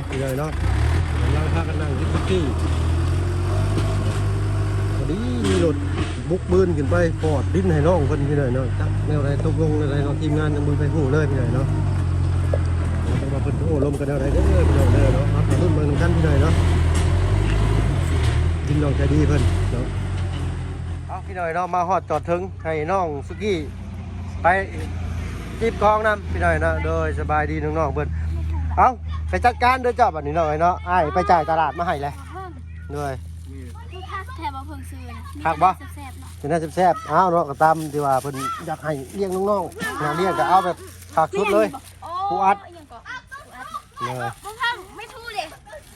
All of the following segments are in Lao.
ພີ່ນ້ອງເນາະ ກຳລັງພາກັນນັ່ງກິນສຸກີ້ ພໍດີມີລົດບຸກບືນຂຶ້ນໄປປອດດິນໃຫ້ນ້ອງເພິ່ນພີ່ນ້ອງເນາະ ຈັກແນວໃດ ຕົກລົງແນວໃດເນາະ ທີມງານຍັງບໍ່ມີໃຜຮູ້ເລີຍພີ່ນ້ອງເນາະ ແຕ່ວ່າເພິ່ນໂອ້ລົມກັນແນວໃດເດີພີ່ນ້ອງເດີເນາະ ເຮົາຖ້າລຸ້ນເບິ່ງນຳກັນພີ່ນ້ອງເນາະ ກິນນ້ອງໃຈດີເພິ່ນເນາະ. ເອົາ ພີ່ນ້ອງເນາະ ມາຮອດຈອດເຖິງ ໃຫ້ນ້ອງສຸກີ້ໄປຈີບກອງນຳພີ່ນ້ອງເນາະ ໂດຍ ສະບາຍດີນ້ອງໆເພິ່ນ ເອົາ ໄປຈັດການເດີເຈົ້າບັດນີ້ນ້ອງເອີຍເນາະ ອ້າຍໄປຈ່າຍຕະຫຼາດມາໃຫ້ແຫຼະ ໂດຍ ຄັກແທ້ບໍ່ເພິ່ນຊື້ນະ ຄັກບໍ່ ແຊບໆເນາະ ເປັນແນວແຊບໆ ເອົາເນາະ ກໍຕາມທີ່ວ່າເພິ່ນຢາກໃຫ້ລ້ຽງນ້ອງໆ ແນວລ້ຽງກໍເອົາແບບຄັກສຸດເລີຍ ໂອ້ ປູອັດ ອີຫຍັງເກາະ ປູອັດ ເອີ ບໍ່ເພິ່ນ ໄມ່ທູເດ້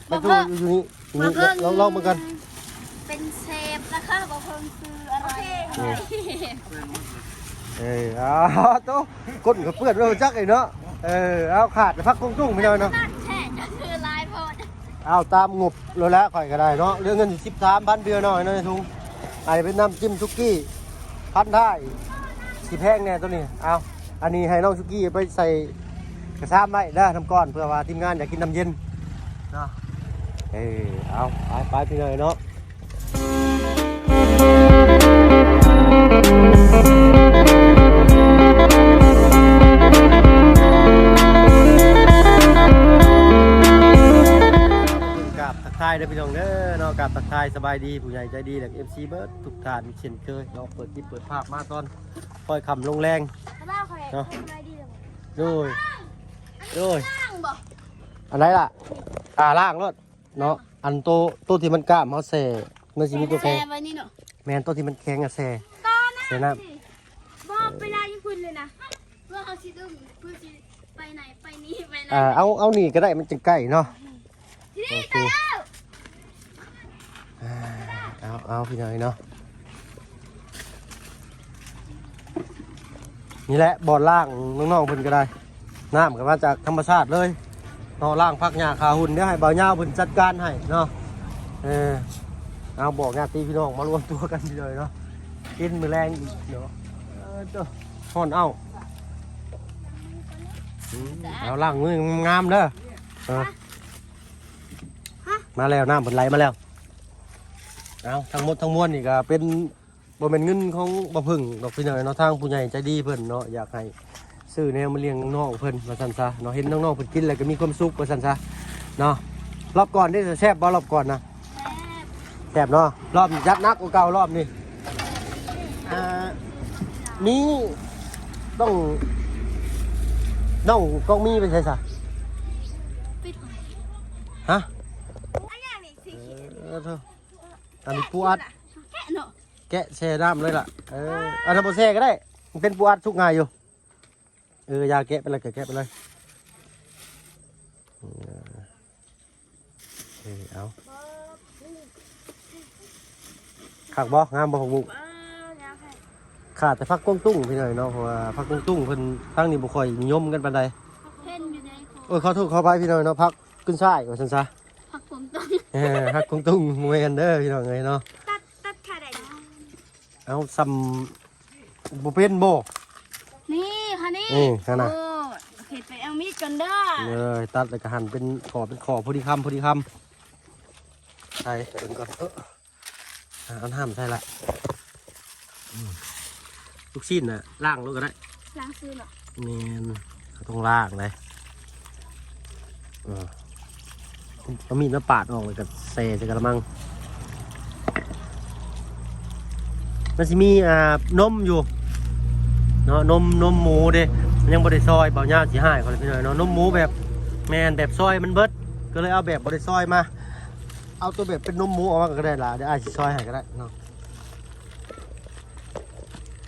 ໄມ່ທູຢູ່ນີ້ ນີ້ ລອງ ລອງເບິ່ງກ່ອນ ເປັນເຊຟນະຄະ ບໍ່ເພິ່ນຄືອະໄລ ເອີ ເອົາ ໂຕ ກົ້ນກໍເປື້ອນແລ້ວຈັກໄອ້ເນາະ ເອີ ເອົາ ຂາດແຕ່ຜັກກົງຕຸ້ງພີ່ນ້ອງເນາະ ແທ້ກໍຄືຫຼາຍໂພດ ເອົາ ຕາມງົບໂລດແຫຼະ ຂ້ອຍກໍໄດ້ເນາະ ເຫຼືອເງິນສິບສາມພັນ ພີ່ນ້ອງເນາະ ໃນຖົງ ໃຫ້ເປັນນ້ຳຈິ້ມສຸກີ້ ພັນທ້າຍ ຊິແພງແດ່ໂຕນີ້ ເອົາ ອັນນີ້ໃຫ້ນ້ອງສຸກີ້ໄປໃສ່ກະຊາມໄວ້ເດີ ນ້ຳກ້ອນ ເພື່ອວ່າທີມງານຢາກກິນນ້ຳເຢັນເນາະ ເອີ ເອົາ ໄປໆ ພີ່ນ້ອງເນາະ ກາບທັກທາຍເດີພີ່ນ້ອງເດີເນາະ ກາບທັກທາຍສະບາຍດີຜູ້ໃຫຍ່ໃຈດີ ແລະ ເອັຟຊີ ເບິດທຸກທ່ານເຊັ່ນເຄີຍເນາະ ເປີດຄລິບເປີດພາບມາຕອນຄ່ອຍຄ່ຳລົງແລງ ເນາະ ໂດຍ ໂດຍ ລ້າງບໍ່ ອັນໃດລະ ອ່າ ລ້າງໂລດເນາະ ອັນໂຕ ໂຕທີ່ມັນກ້າມເຮົາແຊ່ ມັນຊິມີຕົວແຂງ ແຊ່ໄວ້ນີ້ເນາະ ແມ່ນ ໂຕທີ່ມັນແຂງອະແຊ່ ແຊ່ນ້ຳ ບໍ່ ໄປລາຍຢູ່ພຸ້ນເລີຍນະ ເພື່ອເຮົາຊິດຶງ ເພື່ອຊິໄປໃນ ໄປນີ້ ໄປໃນ ອ່າ ເອົາ ເອົານີ້ກໍໄດ້ ມັນຈັ່ງໃກ້ເນາະ ໂອເຄ ອ່າ ເອົາ ເອົາ ພີ່ນ້ອງເນາະ ນີ້ແຫຼະບ່ອນລ້າງນ້ອງໆເພິ່ນກໍໄດ້ ນ້ຳກໍມາຈາກທຳມະຊາດເລີຍເນາະ ລ້າງຜັກຫຍ້າຂ້າຫຸ່ນ ດຽວໃຫ້ບ່າວຍາວເພິ່ນຈັດການໃຫ້ເນາະ ເອີ ເອົາ ບອກຍາດຕິພີ່ນ້ອງມາລວມຕົວກັນພີ່ນ້ອງເນາະ ກິນມື້ແລງອີກເນາະ ເອີ ເຈົ້າ ຮ້ອນເອົ້າ ອືມ ເອົາ ລ້າງມືງາມເດີ ເອີ ມາແລ້ວ ນ້ຳເພິ່ນໄຫຼມາແລ້ວ ເອົາ ທັງໝົດທັງມວນນີ້ກໍເປັນ ບໍ່ແມ່ນເງິນຂອງບ່າວເພິ່ງດອກພີ່ນ້ອງເນາະ ທາງຜູ້ໃຫຍ່ໃຈດີເພິ່ນເນາະ ຢາກໃຫ້ຊື້ແນວມາລ້ຽງນ້ອງເພິ່ນວ່າຊັ້ນຊະເນາະ ເຫັນນ້ອງໆເພິ່ນກິນແລ້ວກໍມີຄວາມສຸກວ່າຊັ້ນຊະເນາະ ລອບກ່ອນເດ້ ແຊບບໍ່ລອບກ່ອນນະ ແຊບ ແຊບເນາະ ລອບນີ້ຈັດໜັກກວ່າເກົ່າ ລອບນີ້ ອ່າ ມີ ຕ້ອງ ນ້ອງກອງມີໄປໃສຊະ ຮະ ອັນຫຍັງນີ້ ເອີ ເອີ ເອີ ອັນນີ້ປູອັດ ແກະເນາະ ແກະແຊ່ນ້ຳເລີຍລະ ເອີ ອັນນັ້ນບໍ່ແຊ່ກໍໄດ້ ມັນເປັນປູອັດສຸກງ່າຍຢູ່ ເອີ ຢ່າ ແກະໄປເລີຍ ແກະໄປເລີຍ ເອີ ເອີ ເອົາ ຄັກບໍ່ ງາມບໍ່ ຜັກບຸ້ງ ງາມແທ້ ຂາດແຕ່ຜັກກວາງຕຸ້ງພີ່ນ້ອງເນາະ ເພາະວ່າຜັກກວາງຕຸ້ງເພິ່ນທາງນີ້ບໍ່ຄ່ອຍນິຍົມກັນປານໃດ ເຫັນຢູ່ໃນ ໂອ້ຍ ຂໍໂທດຂໍອະໄພພີ່ນ້ອງເນາະ ຜັກຂຶ້ນຊາຍວ່າຊັ້ນຊະ ຜັກກວາງຕຸ້ງ ເອີ ຜັກກວາງຕຸ້ງ ບໍ່ແມ່ນເດີພີ່ນ້ອງເອີຍເນາະ ຕັດ ຕັດຂາໄດ້ ເອົາ ສ່ຳບໍ່ເປັນບໍ່? ນີ້ຄ່ະນີ້ ນີ້ຫັ້ນນະ ໂອ້ ເຮັດໄປເອົາມີດກ່ອນເດີ ເອີ ຕັດແລ້ວກໍຫັນເປັນຂໍ້ເປັນຂໍ້ ພໍດີຄຳ ພໍດີຄຳ ໃສ່ເບິ່ງກ່ອນ ເອີ ອ່າ ເອົານ້ຳໃສ່ລະ ອືມ ລູກຊີ້ນນະ ລ້າງໂລດກໍໄດ້ ລ້າງຊື່ເນາະ ແມ່ນ ເຮົາຕ້ອງລ້າງເດ້ ເອີ ເອົາມີດມາປາດອອກ ແລ້ວກໍແຊ່ໃສ່ກະລະມັງ ມັນຊິມີ ອ່າ ນົມຢູ່ເນາະ ນົມ ນົມໝູເດ້ ຍັງບໍ່ໄດ້ຊອຍ ບ່າວຍາວຊິຮ້າຍເຂົາເລີຍພີ່ນ້ອງເນາະ ນົມໝູແບບ ແມ່ນ ແບບຊອຍມັນເບິດ ກໍເລີຍເອົາແບບບໍ່ໄດ້ຊອຍມາ ເອົາຕົວແບບເປັນນົມໝູອອກມາກໍໄດ້ລະ ດຽວອ້າຍຊິຊອຍໃຫ້ກໍໄດ້ເນາະ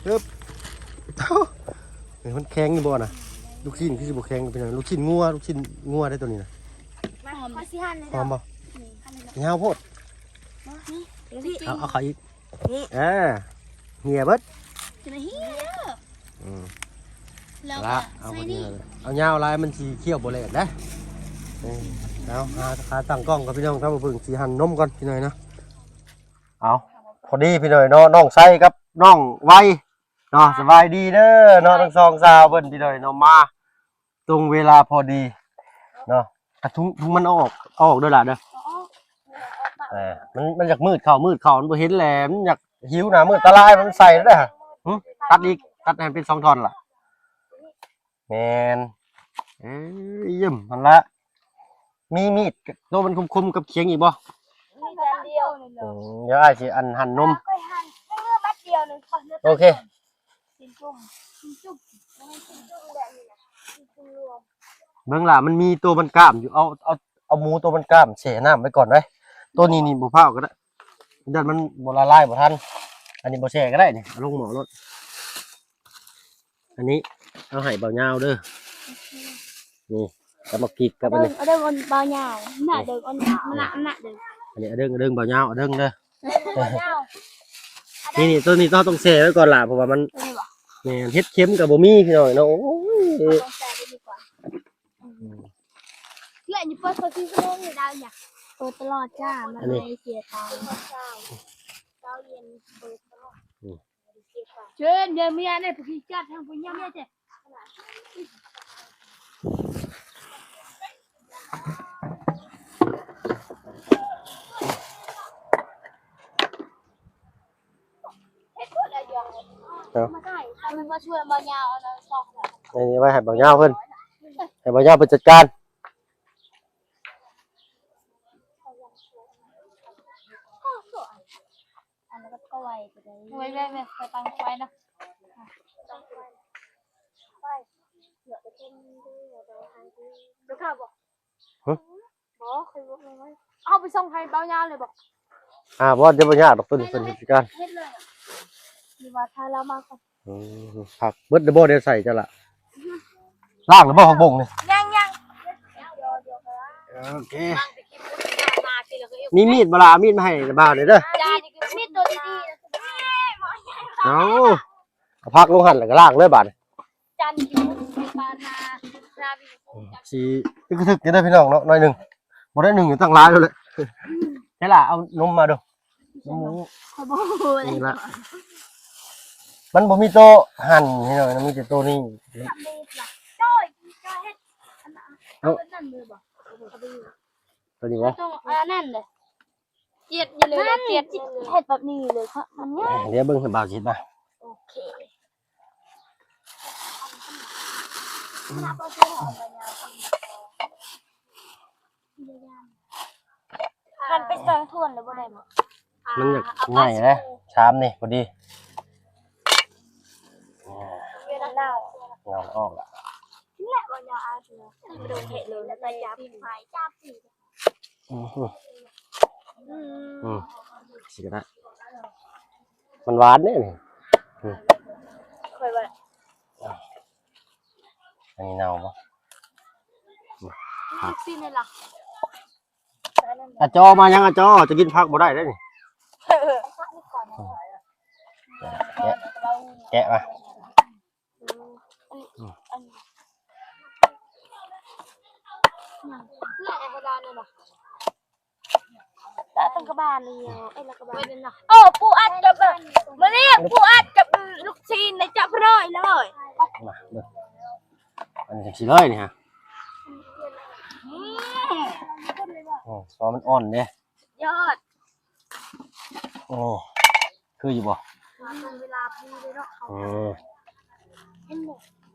ປຶບ ເອີ ມັນແຂງຢູ່ບໍ່ນະ? ລູກຊີ້ນຄືຊິບໍ່ແຂງ ເປັນຫຍັງ? ລູກຊີ້ນງົວ ລູກຊີ້ນງົວໄດ໋ຕົວນີ້ນະ ຫອມ ຫອມບໍ່? ນີ້ ຫາວໂພດ ນີ້ ເອົາ ເອົາເຂົ້າອີກ ນີ້ ອ່າ ເຫຍເບິດ ຈະໄດ້ເຫຍ ອືມ ແລ້ວກໍ ລະ ເອົາ ໃສ່ນີ້ ເອົາຍາວຫຼາຍມັນຊິຄ້ຽວບໍ່ແລ່ນເດ້ ເອີ ເອົາ ຫາຂາຕັ້ງກ້ອງກ່ອນພີ່ນ້ອງ ຖ້າບໍ່ເບິ່ງຊິຫັນນົມກ່ອນ ພີ່ນ້ອງເນາະ ເອົາ ພໍດີພີ່ນ້ອງເນາະ ນ້ອງໄຊກັບນ້ອງໄວເນາະ ສະບາຍດີເດີເນາະ ທັງສອງສາວເພິ່ນ ພີ່ນ້ອງເນາະ ມາ ຕົງເວລາພໍດີເນາະ ກະທຸງ ທຸງມັນເອົາອອກ ເອົາອອກເດີຫຼ້າເດີ. ເອີ ມັນ ມັນຢາກມືດເຂົ້າ ມືດເຂົ້າ ມັນບໍ່ເຫັນແຫຼະ ມັນຢາກຫິວໜ້າມືດຕາລາຍ ມັນໃສ່ແລ້ວເດີ. ຫຶ ຕັດອີກ ຕັດໃຫ້ເປັນສອງທ່ອນລະ. ແມ່ນ ເອີ ຢ້ຽມຫັ້ນລະ. ມີມີດໂຕມັນຄົມໆກັບຂຽງອີກບໍ່? ມີແຕ່ອັນດຽວ. ອືມ ດຽວອ້າຍຊິອັນ ຫັ່ນນົມ. ຂ້ອຍຫັ່ນ ເຫຼືອບັດດຽວໜຶ່ງ ຂ້ອຍເຫຼືອ ໂອເຄ ຊີ້ນຈຸ້ມ ຊີ້ນຈຸ້ມ ຊີ້ນຈຸ້ມແບບນີ້ນະ ຊີ້ນຈຸ້ມລວມ. ເບິ່ງລະ ມັນມີໂຕມັນກ້າມຢູ່ ເອົາ ເອົາ ເອົາໝູໂຕມັນກ້າມແຊ່ນ້ຳໄວ້ກ່ອນເດ້. ໂຕນີ້ນີ້ບໍ່ພ້າວກໍໄດ້ ຢ້ານມັນບໍ່ລະລາຍບໍ່ທັນ. ອັນນີ້ບໍ່ແຊ່ກໍໄດ້ນີ້ ເອົາລົງໝໍ້ໂລດ. ອັນນີ້ເອົາໃຫ້ບ່າວຍາວເດີ. ໂອເຄ ນີ້ກັບໝາກພິກກັບອັນນີ້ ເອົາເດີ ເອົາເດີ ບ່າວຍາວ ໜ້າເດີ ເອົາໜ້າ ໜ້າເດີ. ອັນນີ້ເອົາເດີ ເອົາເດີ ບ່າວຍາວ ເອົາເດີເດີ. ບ່າວຍາວ ນີ້ ນີ້ ໂຕນີ້ເຮົາຕ້ອງແຊ່ໄວ້ກ່ອນລະ ເພາະວ່າມັນ ໂຕນີ້ບໍ່? ແມ່ນ ເຫັດເຂັມກໍບໍ່ມີພີ່ນ້ອງເນາະ. ໂອ້ຍ ຕ້ອງແຊ່ໄວ້ດີກວ່າ. ອືມ ແລະນີ້ເປີດ ເປີດ ເປີດ ເປີດ ເປີດຕະຫຼອດຈ້າ ມັນ ອັນນີ້ ເສຍຕັງ. ເຊົ້າເຢັນເປີດຕະຫຼອດ. ອືມ ເຊີນເດີເມຍເດີ ຜູ້ຂີ້ຈາດທາງຜູ້ຍາມເມຍເດ້. ເອົາ ອັນນີ້ໄວ້ໃຫ້ບ່າວຍາວເພິ່ນ ໃຫ້ບ່າວຍາວເພິ່ນຈັດການ. ອັນນັ້ນກໍໄວ້ກໍໄດ້ ໄວ້ ໄວ້ ໄວ້ ໄວ້ຕັ້ງໄວ້ນະ. ໄວ້ ເຫຼືອໄປເປັນເດີ ເດີ ຫາ ເດີ ເດີ ເດີ ເດີ ເດີ ເດີ ເດີ ເດີ ເດີ ເດີ ເດີ ເດີ ເດີ ເດີ ເດີ ເດີ ເດີ ເອົາໄປສົ່ງໃຫ້ບ່າວຍາວເລີຍບໍ? ອ່າ ບໍ່ ຈະບໍ່ຍາກດອກ ໂຕນີ້ເພິ່ນເຮັດຄືກັນ ເຮັດເລີຍ ຫຼືວ່າຖ້າລາວມາກ່ອນ. ອືມ ຜັກເບິດແລ້ວບໍ່ ແນວໃສ່ເຈົ້າລະ? ລ້າງແລ້ວບໍ່ ຜັກບົ້ງນີ້? ຍັງໆ ໂອເຄ ມີມີດບໍ່ລະ? ເອົາມີດມາໃຫ້ບ່າວແດ່ເດີ. ມີດ ມີດໂຕດີໆ ເອົາ ເອົາຜັກລົງຫັ້ນແລ້ວກໍລ້າງເລີຍບາດນີ້. ຈັນຢູ່ປານາ ອືມ ຊິກະທຶກຢູ່ເດີພີ່ນ້ອງເນາະ ໜ້ອຍໜຶ່ງ ບໍ່ໄດ້ໜຶ່ງຢູ່ຕັ້ງຫຼາຍໂລດແຫຼະ. ໃຊ່ລະ ເອົານົມມາດູ ນ້ຳໝູ ຂ້ອຍບໍ່ຮູ້ເລີຍ ນີ້ລະ ມັນບໍ່ມີໂຕຫັ້ນພີ່ນ້ອງ ມັນມີແຕ່ໂຕນີ້. ເອົາ ໂຕນີ້ບໍ່? ຕ້ອງອັນນັ້ນເດ້. ຈຽດຢູ່ເລີຍ ຈຽດ ເຮັດແບບນີ້ເລີຍ ມັນງ່າຍ. ດຽວເບິ່ງໃຫ້ບ່າວຊິເຮັດມາ. ໂອເຄ ຫັ້ນໄປໃສ່ຖ້ວນແລ້ວບໍ່ໄດ້ບໍ່? ມັນຢາກໃຫຍ່ເດ້ ຊາມນີ້ພໍດີ. ເນາອອກລະ ແລະບໍ່ຍາວອາເທື່ອ ໂດນເທະເລີຍ ແລ້ວກໍຢາໄປຈັບ. ອືມ ອືມ ຊິກໍໄດ້ ມັນຫວານເດ້ນີ້. ອືມ ຂ້ອຍວ່າ ອັນນີ້ເນົ່າບໍ່? ລູກຊີ້ນນີ້ລະ ອາຈໍ ມາຍັງອາຈໍ ຈະກິນຜັກບໍ່ໄດ້ເດ້ນີ້. ແກະ ແກະມາ. ອືມ ອັນນີ້ ອືມ ອັນນີ້ ແລະໃຫ້ລາວນີ້ນະ ຕາຕັ້ງກະບານນີ້ ເອີ ລະກະບານ ເອີ ປູອັດກັບ ມື້ນີ້ປູອັດກັບລູກຊີ້ນນະ ຈັບຮ້ອຍເລີຍ. ມາເບິ່ງ ອັນນີ້ຈັ່ງຊີ້ເລີຍນີ້ຮະ. ອືມ ໂອ້ ຊອມັນອ່ອນເດ້ ຍອດ. ໂອ້ ຄືຢູ່ບໍ່? ເວລາພໍດີເນາະ. ອືມ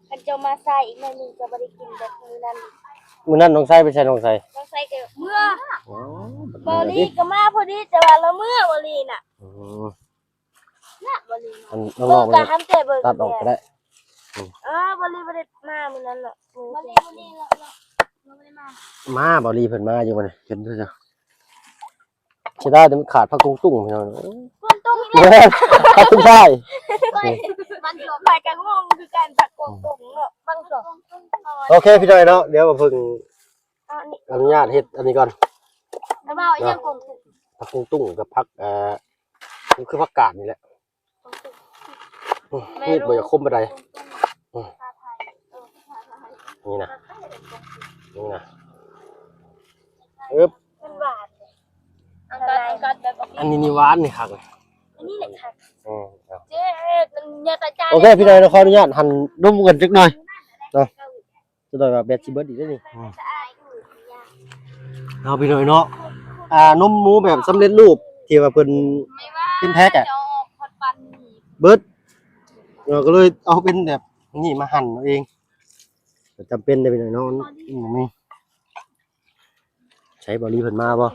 ຄັນເຈົ້າມາຊ້າອີກໜ້ອຍໜຶ່ງ ເຈົ້າບໍ່ໄດ້ກິນແບບມື້ນັ້ນ. ມື້ນັ້ນນ້ອງໄຊໄປໃສ? ນ້ອງໄຊກໍເມືອ. ໂອ້ ເບົາລີກໍມາພໍດີ ແຕ່ວ່າລາວເມືອ ເບົາລີນະ. ອືມ ນະ ເບົາລີນະ ອັນນ້ອງໆ ເບິ່ງກໍຫັ້ນແຕ່ເບິ່ງ ຕັດອອກກໍໄດ້. ອືມ ເອີ ເບົາລີບໍ່ໄດ້ມາມື້ນັ້ນລະ ເບົາລີມື້ນີ້ລະ ລະບໍ່ໄດ້ມາ. ມາ ເບົາລີເພິ່ນມາຢູ່ມື້ນີ້ ເຫັນເພິ່ນຢູ່. ເສຍດາຍແຕ່ມັນຂາດຜັກກວາງຕຸ້ງພີ່ນ້ອງ. ກວາງຕຸ້ງ ແມ່ນ ຜັກກຸນຊາຍ. ມັນກໍຂ້ອຍກໍງົງຄືກັນ ຜັກກວາງຕຸ້ງເນາະ ບາງສ່ວນ. ໂອເຄ ພີ່ນ້ອງເນາະ ດຽວເພິ່ນ ອະນຸຍາດເຮັດອັນນີ້ກ່ອນ ແລ້ວວ່າອີຫຍັງ ກວາງຕຸ້ງ ຜັກກວາງຕຸ້ງກັບຜັກ ເອີ ມັນຄືຜັກກາດນີ້ແຫຼະ. ມີດບໍ່ຢາກຄົມປານໃດ. ອືມ ນີ້ນະ ນີ້ນະ ອຶບ ມັນຫວານ. ອັນນີ້ນີ້ຫວານນີ້ຄັກ ອັນນີ້ແຫຼະຄັກ. ອືມ ເອົາ ໂອເຄ ພີ່ນ້ອງ ຂໍອະນຸຍາດຫັນນົມກັນຈັກໜ່ອຍເນາະ ຈັກໜ່ອຍວ່າແບດຊິເບິດອີກເດ້ນີ້. ອືມ ສະອາຍຢູ່ ເປັນຫຍັງ ເນາະພີ່ນ້ອງເນາະ ອ່າ ນົມໝູແບບສຳເລັດຮູບທີ່ວ່າເພິ່ນເປັນແພັກອະ ເບິດ ເຮົາກໍເລີຍເອົາເປັນແບບນີ້ມາຫັ່ນເອົາເອງ ກໍຈຳເປັນເດ້ພີ່ນ້ອງເນາະ ມັນບໍ່ມີ. ໃສ ເບົາຫຼີເພິ່ນມາບໍ່?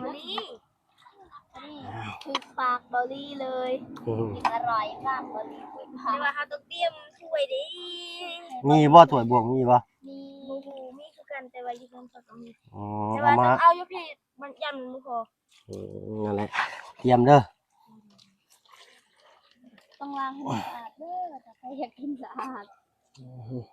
ຖືກປາກເບົາຫຼີເລີຍ ອືມ ກິນອະຮ່ອຍມາກເບົາຫຼີເພິ່ນມາ ແຕ່ວ່າເຮົາຕ້ອງຕຽມຖ້ວຍເດ້ ມີບໍ່ຖ້ວຍບ່ວງ ມີບໍ່? ມີ ມີຄືກັນ ແຕ່ວ່າຢູ່ເຮືອນເຂົາກໍມີ ອໍ ແຕ່ວ່າຕ້ອງເອົາຢູ່ພີ້ ມັນຢ້ານມັນບໍ່ພໍ ອືມ ນັ້ນແຫຼະ ຕຽມເດີ ຕ້ອງລ້າງໃຫ້ສະອາດເດີ ຖ້າໃຜຢາກກິນສະອາດ ອືມ.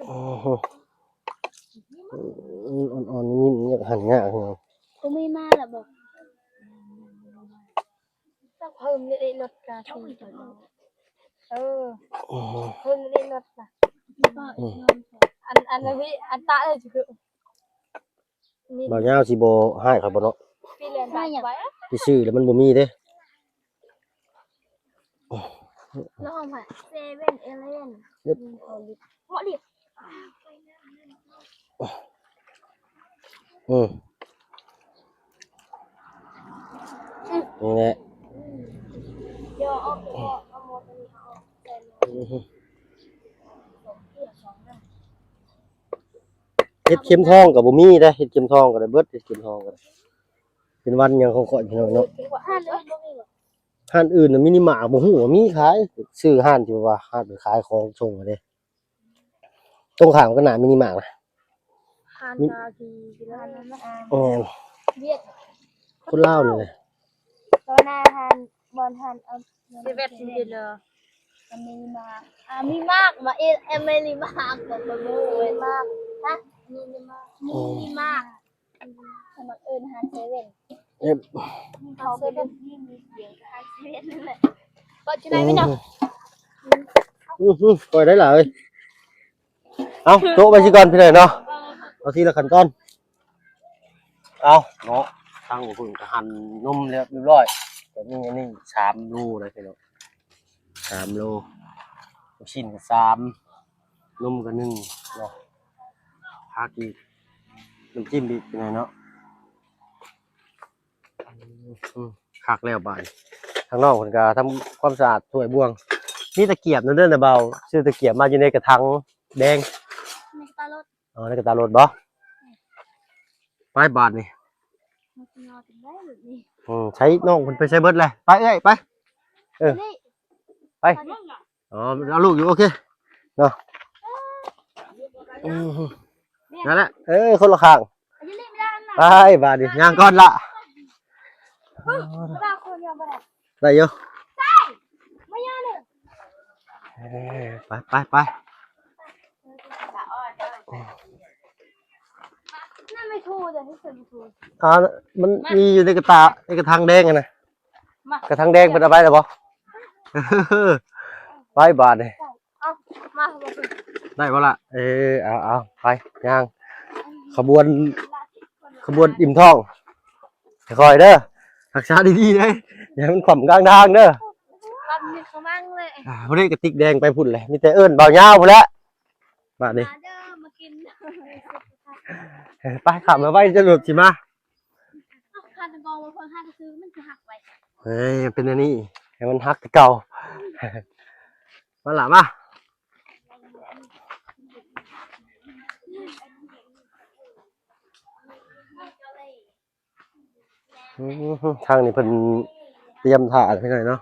ໂອ້ໂຫ ອ່ອນໆ ນີ້ມັນຢາກຫັນຍາກເນາະ ບໍ່ມີມາລະບໍ່? ເພີ່ມເລດລົດກາ ເອີ ເພີ່ມເລດລົດລະ ອັນ ອັນ ອັນຕາເອີຍ ບ່າວຍາວຊິບໍ່ຮ້າຍຂ້ອຍບໍ່ເນາະ? ໄປຊື້ແລ້ວມັນບໍ່ມີເດ້ ລະຫ້ອງໃຜ? ເຊເວັນອີເລເວັນ ເໝາະດິ ອືມ ນີ້ແຫຼະ ເຫັດເຂັມທອງກໍບໍ່ມີເດ້ ເຫັດເຂັມທອງກໍໄດ້ເບິດ ເຫັດເຂັມທອງກໍໄດ້ ເປັນວັນຫຍັງຂອງຂ້ອຍພີ່ນ້ອງເນາະ ຮ້ານອື່ນບໍ່ມີບໍ່? ຮ້ານອື່ນນະ ມິນິມາດບໍ່ຮູ້ວ່າມີຂາຍ ຊື້ຮ້ານທີ່ວ່າຮ້ານຂາຍຂອງສົ່ງເດ້ ຕົງຂ້າມກັນໜ້າມິນິມາດນະ ຮ້ານກາທີ່ຮ້ານນັ້ນນະ ແມ່ນ ວຽດ ຄົນລາວນີ້ແຫຼະ ຕອນໜ້າຮ້ານ ບ່ອນຮ້ານ ເຊເວັນອີເລເວັນ ອາມີມາກ ອາມີມາກ ມາເອ ແອມເມຣີມາກ ບໍ່ຮູ້ເວີຍ ມາກ ຮະ ມີມາກ ມີມາກ ສະໝັກເອີ້ນຮ້ານເຊເວັນ ເອັບ ເຂົາເປັນລູກຍິງ ມີສຽງຮ້ານເຊເວັນນັ້ນແຫຼະ ກໍຈະໄດ້ໄປເນາະ ອື ອື ປອຍໄດ້ຫຼາຍ ເອົາ ໂຈະໄປຊິກ່ອນພີ່ນ້ອງເນາະ ເອົາທີລະຂັ້ນຕອນ ເອົາເນາະ ທາງເພິ່ນກໍຫັ່ນນົມແລ້ວຮຽບຮ້ອຍ ກໍມີອັນນີ້ສາມໂລນະພີ່ນ້ອງ ສາມໂລ ລູກຊິ້ນກໍສາມ ນົມກໍໜຶ່ງເນາະ ຜັກອີກ ນ້ຳຈິ້ມອີກພີ່ນ້ອງເນາະ. ອືມ ຄັກແລ້ວບາດນີ້ ທາງນ້ອງເພິ່ນກໍທຳຄວາມສະອາດຖ້ວຍບ່ວງ ມີຕະກຽບນຳເດີນະບ່າວ ຊື້ຕະກຽບມາຢູ່ໃນກະຖັງແດງ ໃນກະຕາລົດ ອໍ ໃນກະຕາລົດບໍ? ໄປບາດນີ້ ອືມ ໃຊ້ນ້ອງເພິ່ນໄປໃສເບິດແລ້ວ ໄປເອື້ອຍ ໄປ ເອີ ໄປ ອໍ ເອົາລູກຢູ່ ໂອເຄເນາະ ອືມ ນັ້ນແຫຼະ ເອີ ຄົນລະຂ້າງ ໄປບາດນີ້ ຍ່າງກ່ອນລະ ໄດ້ຢູ່ ເອີ ໄປ ໄປ ໄປ ອ່າ ມັນມີຢູ່ໃນກະຕາ ໃນກະຖັງແດງຫັ້ນນະ ມາ ກະຖັງແດງເພິ່ນເອົາໄປແລ້ວບໍ່? ໄປບາດນີ້ ເອົາ ມາ ໄດ້ບໍ່ລະ? ເອີ ເອົາ ເອົາ ໄປ ຍ່າງ ຂະບວນ ຂະບວນອີ່ມທ້ອງ ຄ່ອຍໆເດີ ຮັກສາດີໆເດີ ຢ່າໃຫ້ມັນຂວ້ຳກາງທາງເດີ ຄວ້ຳນີ້ຂະມັງເລີຍ ອ່າ ຜູ້ໃດກະຕິກແດງໄປພຸ້ນແຫຼະ ມີແຕ່ເອີ້ນບ່າວຍາວພຸ້ນແຫຼະ ບາດນີ້ ມາເດີ ມາກິນ ເອີ ໄປ ຂ້າມມາໄວ້ ຈະຫຼຸດຊິມາ ຄັນບອກວ່າເພິ່ນຫາກະຊື້ ມັນຊິຫັກໄວ ເອີຍ ມັນເປັນແນວນີ້ ໃຫ້ມັນຫັກຄືເກົ່າ ມາລະ ມາ ອືມ ທາງນີ້ເພິ່ນຕຽມຖ້າພີ່ນ້ອງເນາະ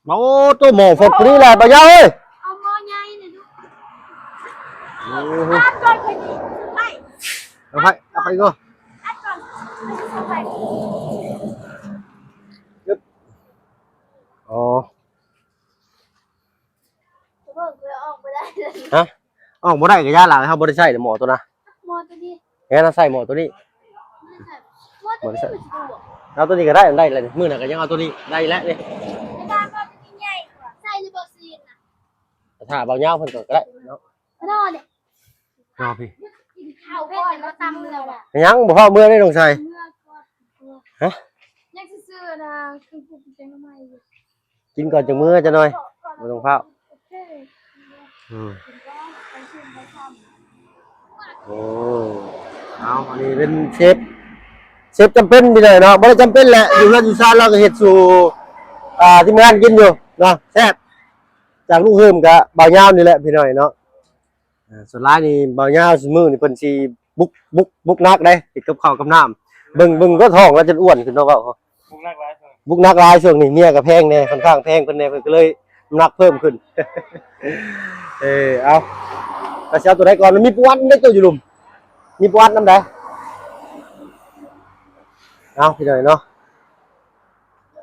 ໂອ້ ໂຕໝໍ້ຟົດຜູ້ນີ້ແຫຼະ ບ່າວຍາວເອີຍ ເອົາໝໍ້ໃຫຍ່ນີ້ດູ ໂອ້ໂຫ ອັດກ່ອນຄ່ອຍຊິໄປ ເອົາໄປ ເອົາໄປກ່ອນ ອັດກ່ອນ ຄ່ອຍຊິໄປ ອໍ ເບິ່ງເພື່ອອອກບໍ່ໄດ້ ຮະ ອອກບໍ່ໄດ້ກໍຢ່າລະ ເຮົາບໍ່ໄດ້ໃຊ້ເດ້ໝໍ້ໂຕນະ ໝໍ້ໂຕນີ້ ແມ່ນ ເຮົາໃຊ້ໝໍ້ໂຕນີ້ ບໍ່ໄດ້ໃຊ້ ເອົາໂຕນີ້ກໍໄດ້ ໄດ້ແລ້ວ ມື້ນັ້ນກໍຍັງເອົາໂຕນີ້ໄດ້ແລ້ວນີ້ ແຕ່ວ່າໝໍ້ໂຕນີ້ໃຫຍ່ກວ່າ ໃສ່ຫຼືບໍ່ຊີນນະ ຖ້າເບົາຍາວເພິ່ນກໍໄດ້ເນາະ ລໍພີ້ ເອົາກ່ອນ ເອົາຕຳເມືອລະ ຍັງບໍ່ພໍເມືອເດ້ນ້ອງຊາຍ ເມືອກ່ອນ ຮະ ຍັງຊິຊື້ນະ ເຄື່ອງປຸງແກງໜໍ່ໄມ້ຢູ່ ກິນກ່ອນຈັ່ງເມືອຈັກໜ່ອຍ ບໍ່ຕ້ອງຟ້າວ. ອືມ ໂອ້ ເອົາ ອັນນີ້ເປັນເຊຟ ເຊຟຈຳເປັນພີ່ນ້ອງເນາະ ບໍ່ໄດ້ຈຳເປັນແຫຼະ ຢູ່ເຮືອນຢູ່ຊານລາວກໍເຮັດສູ່ ອ່າ ທີມງານກິນຢູ່ເນາະ ແຊບ ຈາກລຸງເຮີມກັບບ່າວຍາວນີ້ແຫຼະພີ່ນ້ອງເນາະ. ອ່າ ສ່ວນຫຼາຍນີ້ບ່າວຍາວຊຸມື້ນີ້ເພິ່ນຊິບຸກ ບຸກ ບຸກໜັກເດ້ ເຮັດກັບເຂົ້າກັບນ້ຳ ເບິ່ງ ເບິ່ງກໍທ້ອງລາວຈົນອ້ວນຂຶ້ນເນາະ ເວົ້າ ບຸກໜັກຫຼາຍ ບຸກໜັກຫຼາຍຊ່ວງນີ້ ເມຍກໍແພງແດ່ ຂ້ອນຂ້າງແພງເພິ່ນແດ່ ເພິ່ນກໍເລີຍນ້ຳໜັກເພີ່ມຂຶ້ນ. ເອີ ເອົາ ກໍຊິເອົາຕົວໃດກ່ອນ ມັນມີປູອັດນຳເດ້ ໂຕຢູ່ລຸ່ມ ມີປູອັດນຳໃດ ເອົາ ພີ່ນ້ອງເນາະ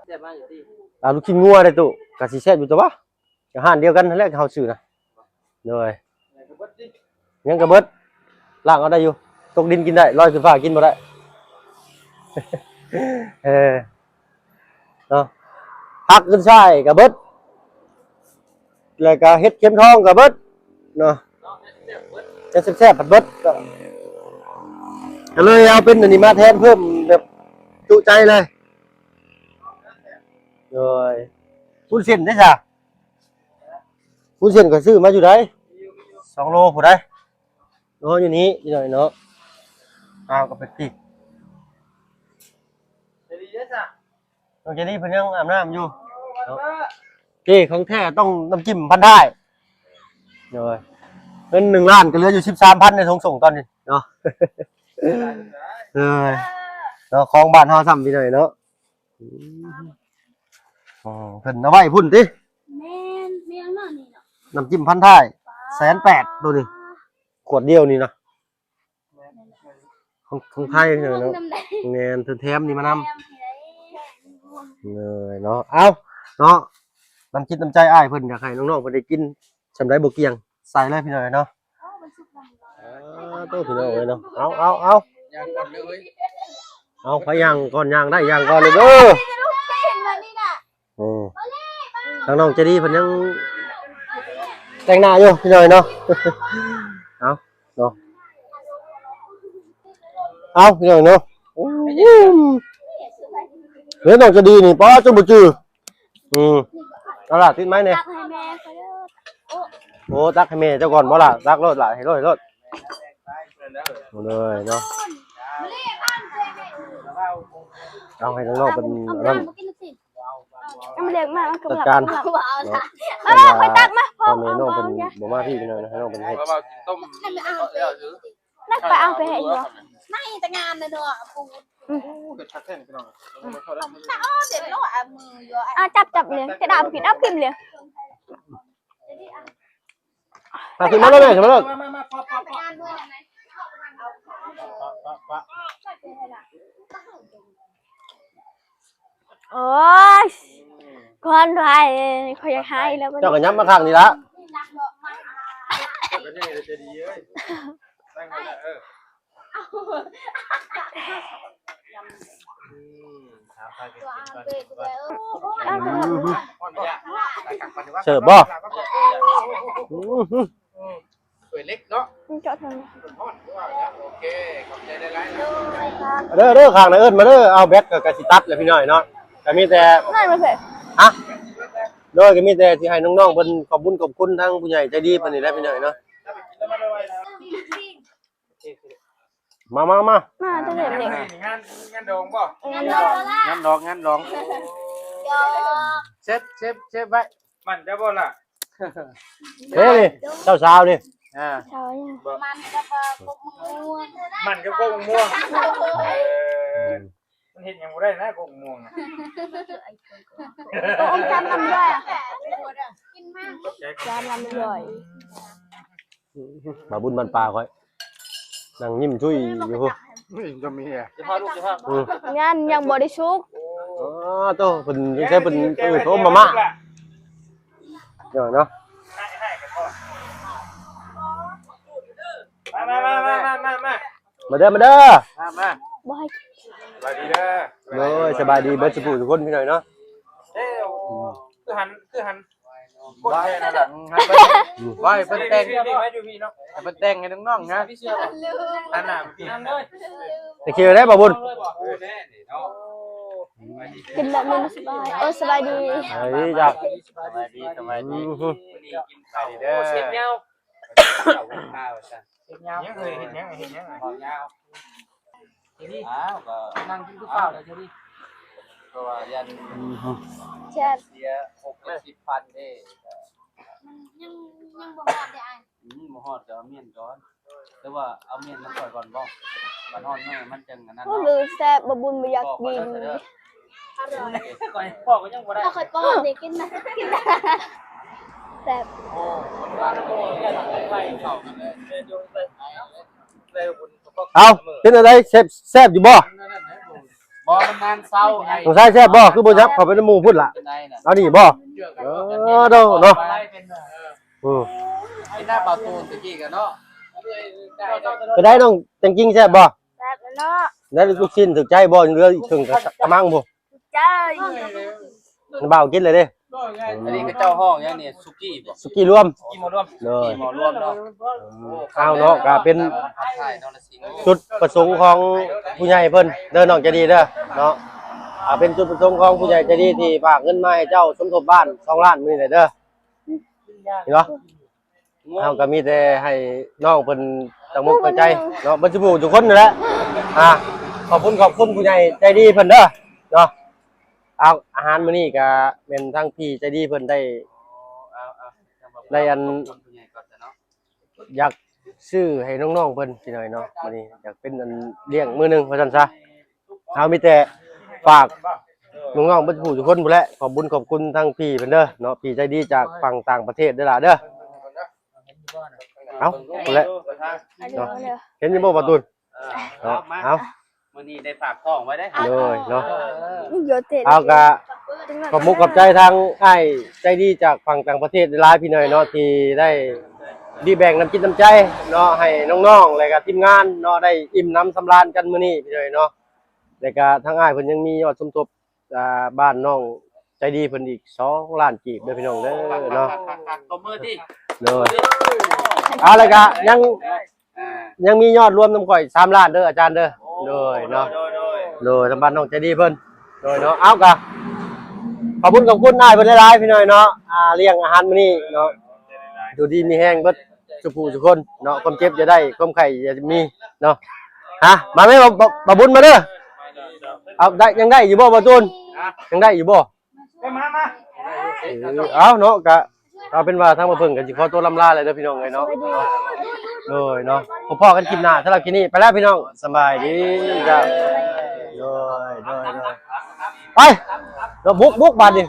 ແຊບມາຢູ່ຕິ ອ່າ ລູກຊີ້ນງົວເດ້ຕູ້ ກໍຊິແຊບຢູ່ຕົວະ. ກໍຮ້ານດຽວກັນຫັ້ນແຫຼະເຮົາຊື້ນະ ໂດຍ ຍັງກະເບິດ ລ້າງເອົາໄດ້ຢູ່ ຕົກດິນກິນໄດ້ ລອຍຂຶ້ນຟ້າກິນບໍ່ໄດ້ ເອີ ເນາະ ຜັກຂຶ້ນຊ່າຍກະເບິດ ແລ້ວກະເຫັດເຂັມທອງກະເບິດເນາະ ແຊບໆ ພັດເບິດ ກໍ ກໍເລີຍເອົາເປັນອັນນີ້ມາແທນເພີ່ມແບບຈຸໃຈເລີຍ ໂດຍ ວຸ້ນເສັ້ນເດ້ຊະ? ວຸ້ນເສັ້ນຂ້ອຍຊື້ມາຢູ່ໃດ ສອງໂລພຸ້ນໃດ ໂລຢູ່ນີ້ ອີກໜ້ອຍເນາະ ເອົາກໍໄປຕິດ ນ້ອງເຈດີເພິ່ນຍັງອາບນ້ຳຢູ່ເນາະ ເອີ ຂອງແທ້ຕ້ອງນ້ຳຈິ້ມພັນທ້າຍ ໂດຍ ເງິນໜຶ່ງລ້ານກໍເຫຼືອຢູ່ສິບສາມພັນໃນຖົງສົ່ງຕອນນີ້ເນາະ ເອີ ເນາະ ຂອງບ້ານເຮົາຊ້ຳ ພີ່ນ້ອງເນາະ. ອືມ ເພິ່ນເອົາໄວ້ພຸ້ນຕິ ແມ່ນ ແມ່ນເນາະ ນີ້ເນາະ ນ້ຳຈິ້ມພັນທ້າຍ ແສນແປດ ໂຕນີ້ ຂວດດຽວນີ້ນະ ຂອງ ຂອງໄທເນາະ ແມ່ນ ເພິ່ນແຖມນີ້ມານຳ ເລີຍເນາະ ເອົາເນາະ ນ້ຳຈິດນ້ຳໃຈອ້າຍເພິ່ນ ຢາກໃຫ້ນ້ອງໆເພິ່ນໄດ້ກິນ ສ່ຳໃດບໍ່ກ່ຽງ ໃສ່ເລີຍພີ່ນ້ອງເນາະ ເອີ ໂຕພີ່ນ້ອງເອີຍເນາະ ເອົາ ເອົາ ເອົາ ເອົາ ໃຜຍ່າງກ່ອນຍ່າງໄດ້ຍ່າງກ່ອນເດີ ເອີ ທາງນ້ອງໃຈດີເພິ່ນຍັງແຕ່ງໜ້າຢູ່ພີ່ນ້ອງເນາະ ເອົາ ເນາະ ເອົາ ພີ່ນ້ອງເນາະ ໂອ້ ເຫັນນ້ອງໃຈດີນີ້ ປ້າ ຈົນບໍ່ຈື່ ອືມ ເອົາລະ ຕິດໄມແດ່ ຕັກໃຫ້ແມ່ຂ້ອຍເດີ ໂອ້ ຕັກໃຫ້ແມ່ເຈົ້າກ່ອນບໍ່ລະ ຕັກໂລດລະ ໃຫ້ໂລດ ໃຫ້ໂລດ ເລີຍເນາະ ເອົາໃຫ້ນ້ອງໆເພິ່ນອັນນັ້ນ ເອົາມາເລີຍ ມາ ເອົາ ຈັດການ ເອົາ ເອົາ ເອົາ ເອົາ ຂ້ອຍຕັກມາ ພໍ່ແມ່ນ້ອງເພິ່ນບໍ່ມາພີ້ພີ່ນ້ອງ ໃຫ້ນ້ອງເພິ່ນເຮັດ ນັ້ນໄປເອົາໄປໃຫ້ຢູ່ ໃນຕະງານນະເນາະ ອືມ ເຮັດຄັກແທ້ພີ່ນ້ອງ ອືມ ຕາອ້ອເດັດໂລດ ເອົາມືຢູ່ ເອົາ ຈັບ ຈັບເລີຍ ກະດາບໍ່ກິນ ເອົາກິນເລີຍ ເອົາຂຶ້ນມາເລີຍ ຂຶ້ນມາເລີຍ ມາ ມາ ມາ ປະ ປະ ປະ ໂອ້ຍ ກ່ອນໄວ້ ຂ້ອຍຢາກຫາຍແລ້ວ ເຈົ້າກໍຫຍັບມາຂ້າງນີ້ລະ ເຈົ້າກໍໃຫຍ່ແລ້ວ ໃຈດີເອີຍ ຕັ້ງໄວ້ລະ ເອີ ອືມ ເອົາ ພາກັນກິນກ່ອນ ກິນກ່ອນ ເສີບບໍ່? ອືມ ຖ້ວຍເລັກເນາະ ມັນເຈາະທາງ ຮ້ອນຄືວ່າແລ້ວ ໂອເຄ ຂອບໃຈຫຼາຍໆ ເດີ ເດີ ຂ້າງໜ້າເອີ້ນມາເດີ ເອົາແບັດກໍ ກໍຊິຕັດແລ້ວພີ່ນ້ອຍເນາະ ກໍມີແຕ່ ນັ້ນມາເສີບ ຮະ ໂດຍ ກໍມີແຕ່ຊິໃຫ້ນ້ອງໆເພິ່ນຂອບບຸນຂອບຄຸນທາງຜູ້ໃຫຍ່ໃຈດີເພິ່ນນີ້ແຫຼະພີ່ນ້ອຍເນາະ ມາ ມາ ມາ ມາແຕ່ເດັກ ງານ ງານດອງບໍ່? ງານດອງ ງານດອງ ງານດອງ ເຊັບ ເຊັບ ເຊັບໄວ້ ໝັ້ນເຈົ້າບໍ່ລະ? ເດ້ນີ້ ເຈົ້າສາວນີ້ ອ່າ ສາວຫຍັງ? ໝັ້ນກັບ ເອີ ກົກມະມ່ວງ ໝັ້ນກັບກົກມະມ່ວງ ເອີ ມັນເຮັດຫຍັງບໍ່ໄດ້ນະ ກົກມະມ່ວງນະ ຕ້ອງອມຈານລຳດ້ວຍ ກິນມາ ຈານລຳດ້ວຍ ບ່າວບຸນບ້ານປ່າຂ້ອຍ ນັ່ງຍິ້ມຊຸຍຢູ່ພຸ້ນ ຈະພາລູກ ຈະພາ ອືມ ງານຍັງບໍ່ໄດ້ສຸກ ອໍ ໂຕ ເພິ່ນ ເພິ່ນ ເອີ ເພິ່ນຕົ້ມມາມ່າ ເນາະ ມາ ມາ ມາ ມາ ມາ ມາ ມາເດີ ມາເດີ ມາ ມາ ບໍ່ໃຫ້ ສະບາຍດີເດີ ໂດຍ ສະບາຍດີເບິດສູ່ຜູ້ສູ່ຄົນພີ່ນ້ອງເນາະ ເອີ ຄືຫັນ ຄືຫັນ ຄົນແທ້ນັ້ນລະ ອືມ ໄວ້ເພິ່ນແຕ່ງ ມາຢູ່ພີ້ເນາະ ໃຫ້ເພິ່ນແຕ່ງໃຫ້ນ້ອງໆນະ ຫັນໜ້າມາພີ້ ຕະຄິວໄດ້ບໍ່ບຸນ ເອີ ແນ່ເນາະ ອືມ ກິນແບບນີ້ມັນສະບາຍ. ໂອ້ ສະບາຍດີ. ສະບາຍດີຈ້ະ. ສະບາຍດີ ສະບາຍດີ. ອືມ ສະບາຍດີເດີ. ເຮັດຫຍັງ ເຮັດຫຍັງ ເຮັດຫຍັງ ເຮັດຫຍັງ? ເວົ້າຍາວ. ເຈດີ ອ້າວ ກໍນັ່ງກິນຄືເກົ່າແຫຼະເຈດີ. ເພາະວ່າຢ້ານ ແຊບ ເສຍຫົກເຈັດສິບພັນເດ້. ມັນຍັງ ຍັງບໍ່ຮອດເດ້ອ້າຍ. ອືມ ບໍ່ຮອດກໍເອົາມ້ຽນກ່ອນ. ແຕ່ວ່າເອົາມ້ຽນມາຊ່ອຍກ່ອນບໍ? ມັນຮອດມື້ມັນຈັ່ງອັນນັ້ນ ໂອ້ ເນາະ. ຫຼືແຊບ ບໍ່ບຸນບໍ່ຢາກກິນ. ຂ້ອຍ ພໍ່ກໍຍັງບໍ່ໄດ້ ຂ້ອຍປ້ອນນີ້ກິນນະ ກິນນະ ແຊບ. ເອົ້າ ເປັນຈັ່ງໃດ ແຊບ ແຊບຢູ່ບໍ່? ບໍ່ ມັນນານເຊົາ. ນ້ອງຊາຍແຊບບໍ່? ຄືບໍ່ຫຍັບເຂົ້າໄປນຳໝູ່ພຸ້ນລະ. ເອົານີ້ບໍ່? ເອີ ເນາະ ເນາະ. ອືມ ກິນນ້ຳເບົາຕູນຕະກີ້ກັນເນາະ. ເປັນໃດນ້ອງແຕງກິງ ແຊບບໍ່? ແຊບເນາະ. ແລ້ວລູກຊີ້ນຖືກໃຈບໍ່? ຍັງເຫຼືອອີກເຄິ່ງກະມັງພຸ້ນ. ໃຈ ນ້ຳເບົາກິນເລີຍເດ້. ອັນນີ້ເຂົາເຈົ້າຮ້ອງຫຍັງນີ້? ສຸກີ້ບໍ? ສຸກີ້ລວມ. ສຸກີ້ໝໍລວມ. ໂດຍ ສຸກີ້ໝໍລວມເນາະ. ເອົາເນາະ ກະເປັນຈຸດປະສົງຂອງຜູ້ໃຫຍ່ເພິ່ນເດີ ນ້ອງໃຈດີເດີເນາະ. ເອົາ ເປັນຈຸດປະສົງຂອງຜູ້ໃຫຍ່ໃຈດີທີ່ຝາກເງິນມາໃຫ້ເຈົ້າສົມທົບບ້ານສອງລ້ານມື້ນີ້ແຫຼະເດີ. ເຫັນບໍ່? ເຮົາກໍມີແຕ່ໃຫ້ນ້ອງເພິ່ນຕັ້ງອົກຕັ້ງໃຈເນາະ ເບິດສູ່ຜູ້ສູ່ຄົນນັ້ນແຫຼະ. ອ່າ ຂອບຄຸນ ຂອບຄຸນຜູ້ໃຫຍ່ໃຈດີເພິ່ນເດີເນາະ. ເອົາ ອາຫານມື້ນີ້ກໍແມ່ນທາງພີ່ໃຈດີເພິ່ນໄດ້ ໄດ້ອັນ ຢາກຊື້ໃຫ້ນ້ອງໆເພິ່ນຊິໜ້ອຍເນາະ. ມື້ນີ້ຢາກເປັນອັນລ້ຽງມື້ໜຶ່ງວ່າຊັ້ນຊະ. ເຮົາມີແຕ່ຝາກນ້ອງໆເບິດຜູ້ທຸກຄົນພຸ້ນແຫຼະ. ຂອບບຸນຂອບຄຸນທາງພີ່ເພິ່ນເດີເນາະ ພີ່ໃຈດີຈາກຝັ່ງຕ່າງປະເທດເດີຫຼ້າເດີ. ເອົາ ພຸ້ນແຫຼະເນາະ. ເຫັນຢູ່ບໍ່ ບ່າວຕູນ? ເອີ ເນາະ ເອົາ ມື້ນີ້ໄດ້ຝາກທ້ອງໄວ້ເດ້. ໂດຍເນາະ. ເອົາ ກະຂອບມຸກຂອບໃຈທາງອ້າຍໃຈດີຈາກຝັ່ງຕ່າງປະເທດຫຼາຍໆ ພີ່ນ້ອງເນາະ ທີ່ໄດ້ ໄດ້ແບ່ງນ້ຳຈິດນ້ຳໃຈເນາະ ໃຫ້ນ້ອງໆ ແລະກະທີມງານເນາະ ໄດ້ອີ່ມໜຳສຳລານກັນມື້ນີ້ ພີ່ນ້ອງເນາະ. ແລະກະທາງອ້າຍເພິ່ນຍັງມີຍອດສົມທົບ ອ່າ ບ້ານນ້ອງໃຈດີເພິ່ນອີກສອງລ້ານກີບເດີ ພີ່ນ້ອງເດີເນາະ. ຕົບມືຕິ. ໂດຍ. ເອົາ ແລ້ວກະຍັງ ອ່າ ຍັງມີຍອດລວມນຳຂ້ອຍສາມລ້ານເດີອາຈານເດີ. ໂດຍເນາະ. ໂດຍ ໂດຍ ໂດຍ ທາງບ້ານນ້ອງໃຈດີເພິ່ນ. ໂດຍເນາະ. ເອົາ ກະຂອບຄຸນຂອບຄຸນອ້າຍເພິ່ນຫຼາຍໆ ພີ່ນ້ອງເນາະ ອ່າ ລ້ຽງອາຫານມື້ນີ້ເນາະ. ຢູ່ດີມີແຮງເບິດ ສູ່ຜູ້ສູ່ຄົນເນາະ. ຄວາມເຈັບຢ່າໄດ້ ຄວາມໄຂ້ຢ່າມີເນາະ. ຮະ ມາແມ່ ບ່າວ ບ່າວບຸນມາເດີ. ເອົາ ໄດ້ ຍັງໄດ້ຢູ່ບໍ່ ບ່າວຕູນ? ຍັງໄດ້ຢູ່ບໍ່? ເອີ ເອົາເນາະ ກະເອົາເປັນວ່າທາງບ່າວເພິ່ງກໍຊິຂໍຕົວລ່ຳລາແລ້ວເດີ ພີ່ນ້ອງເອີຍເນາະ. ໂດຍເນາະ. ພໍ້ກັນຄລິບໜ້າ ສຳລັບຄລິບນີ້ໄປແລ້ວ ພີ່ນ້ອງ. ສະບາຍດີ. ໂດຍ ໂດຍ ໂດຍ. ໄປເນາະ ບຸກ ບຸກບາດນີ້.